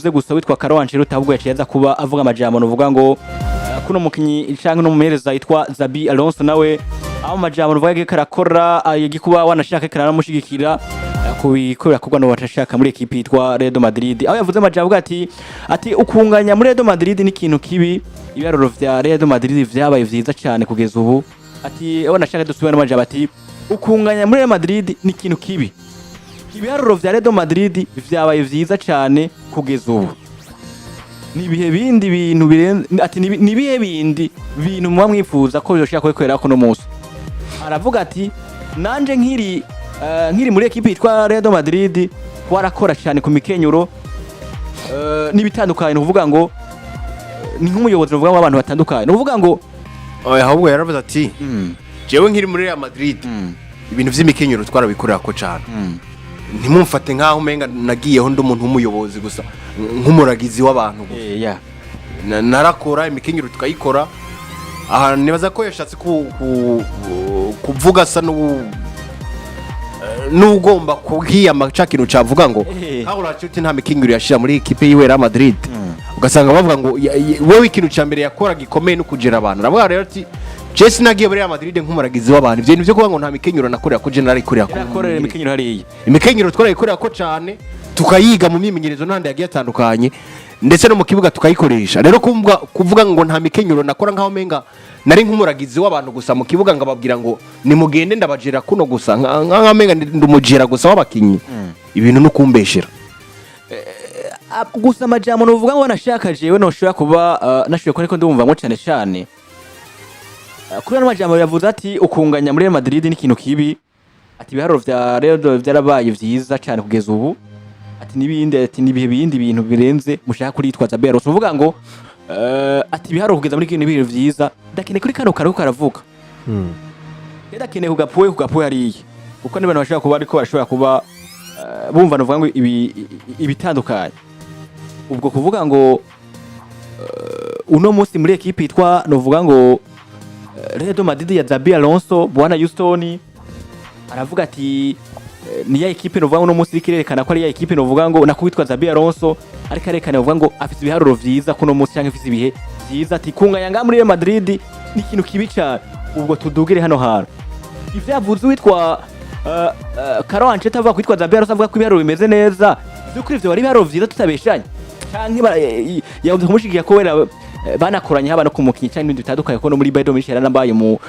Gusa witwa Carlo Ancelotti ahubwo yaciye aza kuba avuga amajambo, nuvuga ngo kuno mukinyi canke no mumenyereza yitwa Xabi Alonso nawe aho amajambo nuvuga yagiye karakora, yagiye kuba wanashaka karanamushigikira kubikora kuko no watashaka muri ekipi yitwa Real Madrid, aho yavuze amajambo avuga ati ukunganya muri Real Madrid ni ikintu kibi, ibiharuro vya Real Madrid vyabaye vyiza cyane kugeza ubu. Ati wanashaka dusubira n'amajambo, ati ukunganya muri Real Madrid ni ikintu kibi, ibiharuro vya Real Madrid vyabaye vyiza cyane kugeza ubu. Ni ibihe bindi bintu birenze? Ati ni ibihe bindi bintu muba mwifuza ko byoshaka kubikorera kuno munsi? Aravuga ati nanje nkiri muri ekipi yitwa Real Madrid twarakora cyane ku mikenyuro n'ibitandukanye. Ni ukuvuga ngo ni nk'umuyobozi uvuga ngo abantu batandukanye, ni ukuvuga ngo Oya, ahubwo yaravuze ati jewe nkiri muri Real Madrid ibintu vy'imikenyero twarabikorera ko cane, ntimumfate nk'aho umenga nagiyeho ndi umuntu w'umuyobozi gusa, nk'umuragizi w'abantu gusa. Yeah. Narakora imikenyero tukayikora. Aha nibaza ko yashatse kuvuga asa n'ugomba kubwiyama ca kintu cavuga ngo Carlo Ancelotti nta mikenyero yashira muri ekipe yiwe Real Madrid, ugasanga bavuga ngo wewe ikintu ca mbere yakora gikomeye no kugera abantu. Aravuga rero ati je sinagiye muri Real Madrid nk'umuragizi w'abantu, ivyo bintu vyo kuvuga ngo nta mikenyero nakorera ko je narayikorera ko. Yarakorera imikenyero hariya. Imikenyero twarayikorera ko cane, tukayiga mu myimenyerezo n'ahandi yagiye atandukanye, ndetse no mu kibuga tukayikoresha. Rero kuvuga ngo nta mikenyero nakora, nkaho menga nari nk'umuragizi w'abantu gusa mu kibuga, ngababwira ngo nimugende ndabajera kuno gusa, nkaho menga ndi umujera gusa w'abakinyi, ibintu no kumbeshera. Gusa amajambo nuvuga ngo nashaka jewe noshobora kuba nashoboye ko ariko ndumvamwo cyane cyane kuri ano majambo yavuze ati ukunganya muri Real Madrid ni ikintu kibi, ati ibiharuro vya Real vyarabaye vyiza cyane kugeza ubu, ati n'ibindi, ati nibihe bindi bintu birenze mushaka kuritwa Xabi Alonso? Uvuga ngo ati ibiharuro kugeza muri kino bintu vyiza. Ndakeneye kuri kano kariko karavuga, ndakeneye kugapuwe hariya, kuko n'abantu bashobora kuba ariko bashobora kuba bumva nuvuga ngo ibi ibitandukanye. Ubwo kuvuga ngo uno munsi muri ekipe yitwa nuvuga ngo Real Madrid ya Xabi Alonso, bwana Houston aravuga ati ni ya ekipe nuvuga ngo uno munsi iriko irerekana ko ari ya ekipe nuvuga ngo nako witwa Xabi Alonso ariko arekana nuvuga ngo afise ibiharuro vyiza kuno munsi cyangwa afise ibihe vyiza, ati kunganya ngaha muri Real Madrid ni ikintu kibi cyane. Ubwo tudugire hano hantu ivyo yavuze witwa Carlo Ancelotti avuga kwitwa Xabi Alonso, avuga ko ibiharuro bimeze neza. Vy'ukuri ivyo bari ibiharuro vyiza tutabeshanye, canke yavuze kumushigikiya ko wera banakoranye haba no ku mukinyi canke ibindi bitandukanye, ko no muri Bayern Munich yaranambaye mu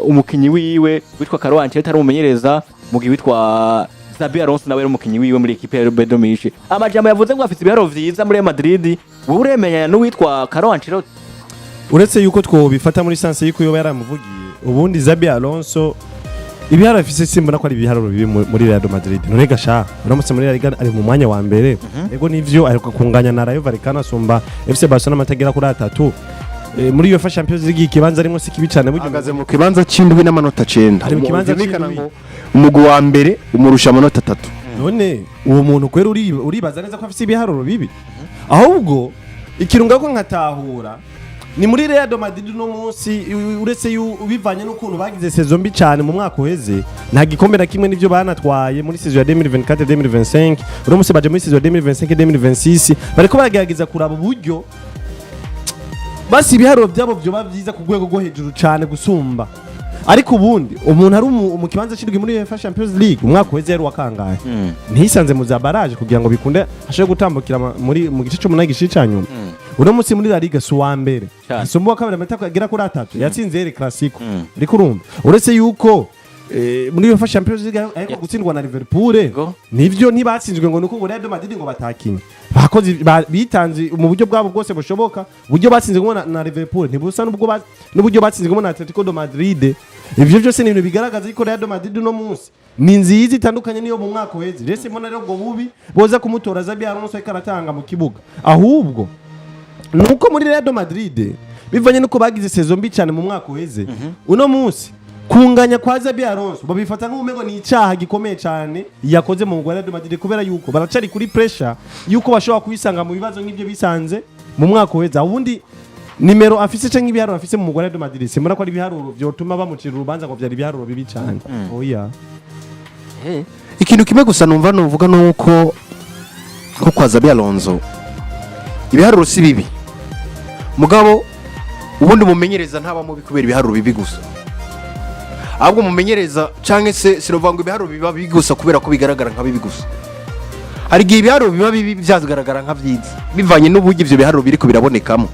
umukinyi wiwe witwa Carlo Ancelotti ari umumenyereza, mu gihe witwa Xabi Alonso nawe ari umukinyi wiwe muri ekipe ya Bayern Munich. Amajambo yavuze ngo afise ibiharuro vyiza muri Real Madrid, wowe uremenyanya n'uwitwa Carlo Ancelotti? Uretse yuko twobifata muri sens yuko yoba yaramuvugiye, ubundi Xabi Alonso ibiharuro afise simbona ko ari ibiharuro bibi muri Real Madrid. None gasha uramutse muri La Liga ari mu mwanya wa mbere. Ego nivyo, aheruka kunganya na Rayo Vallecano, asumba FC Barcelona amatagera kuri atatu. Muri UEFA Champions League ikibanza arimo si kibi cyane burya. Ahagaze mu kibanza c'indwi n'amanota 9. Ari mu kibanza Vyumvikana c'indwi. ngo umugwi wa mbere umurusha amanota 3. None uwo muntu kwera uribaza neza ko afise ibiharuro bibi? Ahubwo ikintu ngako nkatahura ni muri Real Madrid uno munsi, uretse bivanye n'ukuntu bagize saison mbi cyane mu mwaka uheze, nta gikombe na kimwe nivyo banatwaye muri saison ya 2024 2025. Uno munsi baje muri saison ya 2025 2026, bariko baragerageza kuraba uburyo basi ibiharuro byabo vyoba vyiza ku rwego rwo hejuru cyane gusumba. Ariko ubundi umuntu ari mu kibanza c'indwi muri UEFA Champions League, umwaka uheze yari uwakangahe? Ntiyisanze mu za barrage kugira ngo bikunde ashobore gutambukira muri mu gice c'umunani gice ca nyuma. Uno munsi muri La Liga si uwa mbere, asumba uwa kabiri amanota agera kuri atatu, yatsinze El Clasico. Ariko urumva uretse yuko muri UEFA Champions League ariko gutsindwa na Liverpool, nivyo ntibatsinzwe ngo nuko ngo Real Madrid ngo batakinye, bakoze bitanze mu buryo bwabo bwose bushoboka. Uburyo batsinzwemo na Liverpool ntibusa n'uburyo batsinzwemo na Atletico de Madrid. Ivyo byose ni ibintu bigaragaza yuko Real Madrid uno munsi ni nziza, itandukanye niyo mu mwaka uheze. Rero mbona rero ubwo bubi boza kumutora Xabi Alonso ariko aratanga mu kibuga, ahubwo nuko muri Real Madrid bivanye nuko bagize saison mbi cyane mu mwaka uheze, uno munsi kunganya kwa Xabi Alonso babifata nk'umengo ni icyaha gikomeye cyane yakoze mu mugwi wa Real Madrid, kubera yuko baracari kuri pressure yuko bashobora kubisanga mu bibazo nk'ibyo bisanze mu mwaka uheze. Ubundi nimero afise canke ibiharuro afise mu mugwi wa Real Madrid simbona ko ari ibiharuro vyotuma bamucira urubanza ngo vyari ibiharuro bibi cyane, oya. Ikintu kimwe gusa numva nuvuga nuko nko kwa Xabi Alonso Ibiharuro si bibi, mugabo ubundi umumenyereza ntaba mubi kubera ibiharuro bibi gusa, ahubwo umumenyereza, cyangwa se sinovuga ngo ibiharuro biba bibi gusa kubera ko bigaragara nka bibi gusa. Hari igihe ibiharuro biba bibi byagaragara nka byiza, bivanye n'uburyo ibyo biharuro biri birabonekamo.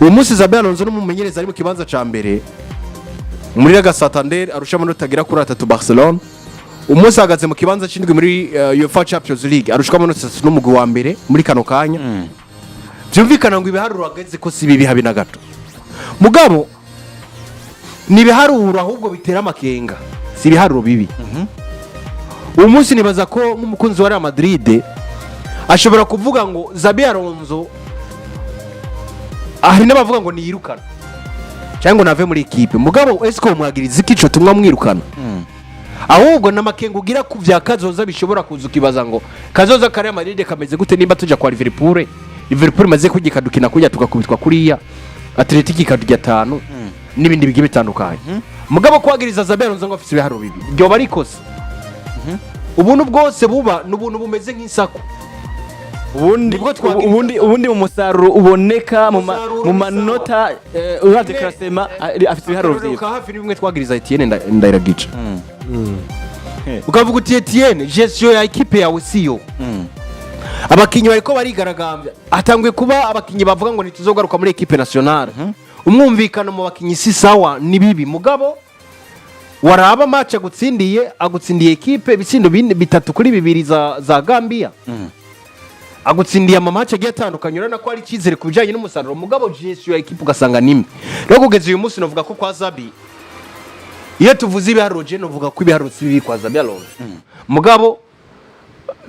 Uyu munsi Xabi Alonso n'umumenyereza ari mu kibanza cya mbere muri Liga Santander, arusha amanota agera kuri 3 Barcelona. Umunsi ahagaze mu kibanza cy'indwi muri UEFA Champions League, arushwa amanota 3 n'umugwi wa mbere muri kano kanya. Byumvikana ngo ibiharuro ahagaze ko si bibi habe na gato, mugabo ni ibiharuro ahubwo bitera amakenga, si ibiharuro bibi. Uyu munsi nibaza ko nk'umukunzi wa Real Madrid ashobora kuvuga ngo Xabi Alonso, hari n'abavuga ngo niyirukana cyangwa ngo nave muri ekipe. Mugabo ese ko mwagiriza iki ico tumwa mwirukana? Ahubwo n'amakenga ugira ku bya kazoza bishobora kuza, ukibaza ngo kazoza ka Real Madrid kameze gute nimba tuja kwa Liverpool, Liverpool imaze kujya ikadukina kujya tugakubitwa kuriya, Athletic ikadurya 5 n'ibindi bigiye bitandukanye. Mugabo kwagiriza Xabi Alonso ngo afise ibiharuro bibi ryoba ari ikosa. Ubuntu bwose buba ni ubuntu bumeze nk'isaku. Ubundi Nibwo twagira- ubundi mu musaruro uboneka Umusaruro mu ni manota, uravye classement, afite ibiharuro Akarorero vyiza. ka hafi ni bimwe twagiriza Etienne Ndayiragica, ukavuga uti: "Etienne, gestion ya ekipe yawe siyo." Abakinnyi bariko barigaragambya, hatanguye kuba abakinnyi bavuga ngo ntituzogaruka muri ekipe nationale. Umwumvikano mu bakinnyi si sawa, ni bibi. Mugabo waraba match agutsindiye, agutsindiye ekipe ibitsindo 3-2 za Gambia, agutsindiye ama match agiye atandukanye, urabona ko hari icyizere ku bijyanye n'umusaruro. Mugabo gestion ya ekipe ugasanga ni mbi. Rero kugeza uyu munsi navuga ko kwa Xabi, iyo tuvuze ibiharuro, je novuga ko ibiharuro si bibi kwa Xabi Alonso, mugabo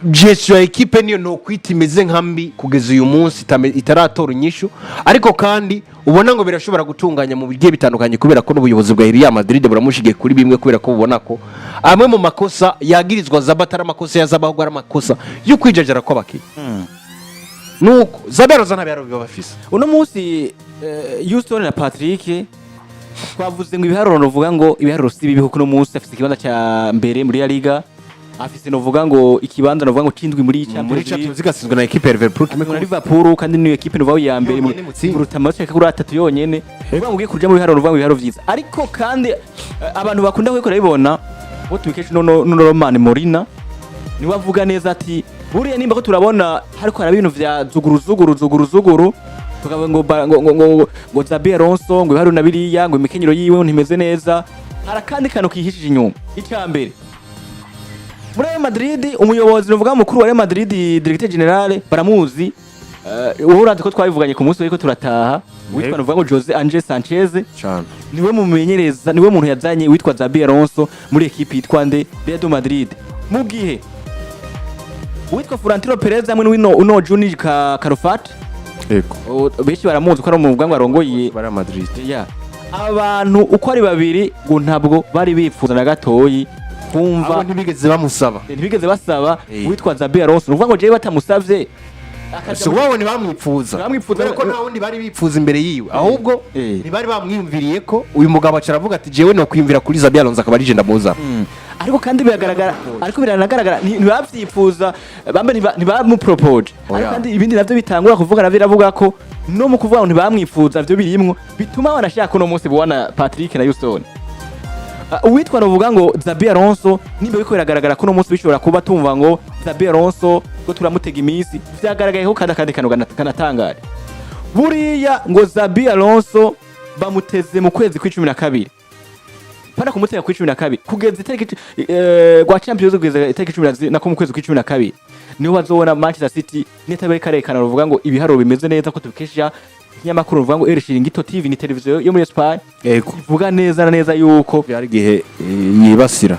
gestion ya ekipe niyo nokwita imeze nka mbi kugeza uyu munsi, itaratora inyishu. Ariko kandi ubona ngo birashobora gutunganya mu bigiye bitandukanye, kubera ko n'ubuyobozi bwa Real Madrid buramushigiye kuri bimwe, kubera ko bubona ko amwe mu makosa yagirizwa Xabi atari amakosa ya Xabi, ahubwo ari amakosa yo kwijajara kw'abakinnyi. Nuko Xabi Alonso nta biharuro biba bafise. Uno munsi, Houston na Patrick, twavuze ngo ibiharuro, novuga ngo ibiharuro si bibi, kuko uno munsi afise ikibanza cya mbere muri La Liga, afise novuga ngo ikibanza novuga ngo cindwi muri muri Champions League. Champions League atsinzwe na ekipe ya Liverpool kimwe na Liverpool, kandi niyo ekipe novuga ya mbere Yonyene mutsinda. Muruta amanota ashika kuri 3 yonyene. Uvuga ngo ugiye kuja mu biharuro, uvuga ngo ibiharuro vyiza. Ariko kandi abantu bakunda kubikora bibona bo tubikesha no Roman Molina, niwe avuga neza ati buriya nimba ko turabona hariko haraba ibintu vya zuguru zuguru zuguru zuguru, tukavuga ngo ngo Xabi Alonso ngo ibiharuro na biriya, ngo imikenyero yiwe ntimeze neza, hari akandi kantu kihishije inyuma. Icya mbere, muri Real Madrid, umuyobozi nuvuga mukuru wa Real Madrid, directeur général, baramuzi, wowe urazi ko twabivuganye ku munsi wariko turataha, witwa nuvuga ngo Jose Angel Sanchez. Cyane. Niwe mumenyereza, niwe muntu yazanye witwa Xabi Alonso muri ekipi yitwa nde, Real Madrid, mu gihe uwitwa Florentino Perez hamwe n'uwino uno Juni Calafat. Yego. Benshi baramuzi ko ari umuvuga ngo arongoye Real Madrid. Ya, abantu uko ari babiri ngo ntabwo bari bipfuza na gatoyi kumva Abo ntibigeze bamusaba. Ntibigeze basaba uwitwa Xabi Alonso. Ni ukuvuga ngo jewe batamusavye akaja Si wowe, ntibamwipfuza. Ntibamwipfuza. Kubera ko nta wundi bari bipfuza imbere yiwe, ahubwo ntibari bamwiyumviriye ko uyu mugabo aca aravuga ati: "Jewe nokwiyumvira kuri Xabi Alonso, akaba ari je ndamuzana." Ariko kandi biragaragara, ariko biranagaragara, ntibavyifuza bambe, ntibamupropoje. Oya. Ariko kandi ibindi navyo bitangura kuvuga, navyo biravuga ko no mu kuvuga ngo ntibamwifuza vyo birimwo, bituma banashaka uno munsi bubona Patrick na Houston. Uwitwa novuga ngo Xabi Alonso, nimba biriko biragaragara ko uno munsi bishobora kuba tumva ngo Xabi Alonso ko turamutega iminsi, vyagaragaye ko kandi akandi kantu kanatangaje. Buriya ngo Xabi Alonso bamuteze mu kwezi kw'icumi na kabiri, pana kumutega kw'icumi na kabiri kugeza itariki rwa Champions League, kugeza itariki cumi na nako mu kwezi kw'icumi na kabiri niho bazobona Manchester City nitabe karekana ruvuga ngo ibiharuro bimeze neza, ko tubikesha ikinyamakuru ruvuga ngo El Chiringuito TV, ni televiziyo yo muri Espagne, Yego. ivuga neza na neza yuko Hari igihe yibasira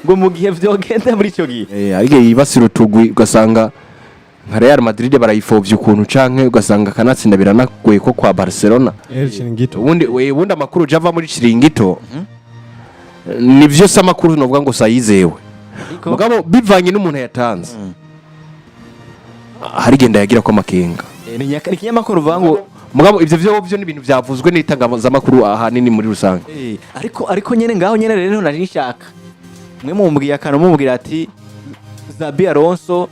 ngo mu gihe vyogenda muri ico gihe. Hari igihe yibasira utugwi, ugasanga nka Real Madrid barayifovye ukuntu, canke ugasanga kanatsinda biranagoye ko kwa Barcelona. El Chiringuito. Ubundi ubundi amakuru java muri Chiringuito nivyo, si amakuru novuga ngo sayizewe, mugabo bivanye n'umuntu yatanze, hari igenda yagira ko amakenga. Ni ikinyamakuru ruvuga ngo Mugabo ivyo vyo ni ibintu vyavuzwe n'itangazamakuru ahanini muri rusange. Ariko nyene ngaho nyene rero nari nshaka mwe mumbwiye akantu, mumubwira ati Xabi Alonso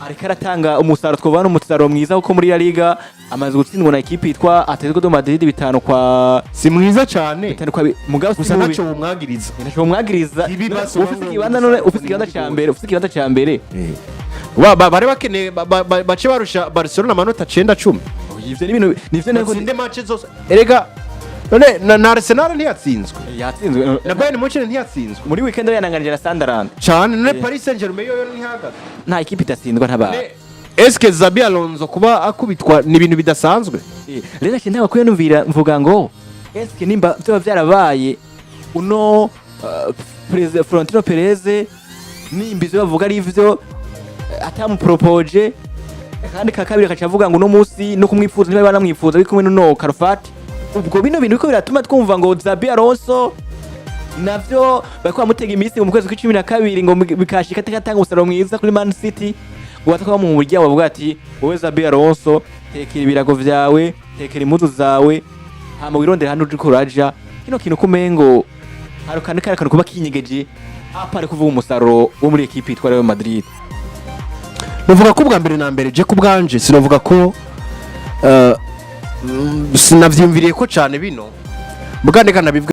Ariko aratanga umusaruro, twovuga n'umusaruro mwiza, kuko muri La Liga amaze gutsindwa na ekipi yitwa Atletico de Madrid bitanu kwa Si mwiza cyane. bitanu kwa mugabo si Gusa mubi. ntacyo bumwagiriza. Ntacyo bumwagiriza. Ibibazo. Ufise ikibanza, none ufise ikibanza ca mbere, ufise ikibanza ca mbere. Bari bakeneye bace barusha Barcelona amanota 9, 10. Ivyo ni ibintu nivyo nako. Batsinde match zose erega. None na Arsenal ntiyatsinzwe? Yatsinzwe. Na Bayern Munich ntiyatsinzwe? Muri weekend yananganije na Sunderland. Cyane. None Paris Saint-Germain yo ntihagaze? Nta ekipi idatsindwa, ntabara. None eske Xabi Alonso kuba akubitwa ni ibintu bidasanzwe? Rero ati ntabwo kwiyumvira mvuga ngo eske nimba byoba byarabaye uno Perez, Florentino Perez, nimba ivyo bavuga ari ivyo, atamupropoje, kandi ka kabiri akaca avuga ngo uno munsi no kumwifuza niba banamwifuza biri kumwe n'uno Calafat. Ubwo bino bintu biko biratuma twumva ngo Xabi Alonso navyo bariko bamutega iminsi mu kwezi kw'12 ngo bikashika atatanga umusaruro mwiza kuri Man City, ngo bataka mu muryango bavuga ati: "Wowe Xabi Alonso, tekera ibirago vyawe, tekera impuzu zawe, hama wirondere hano uriko uraja." Kino kintu kumengo hari akantu kari akantu kuba kinyegeje apa ari kuvuga umusaruro wo muri ekipi yitwa Real Madrid. Nuvuga ko ubwa mbere na mbere, je ku bwanje sinavuga ko sinavyiyumviriye ko cyane bino bwandika nabivuga.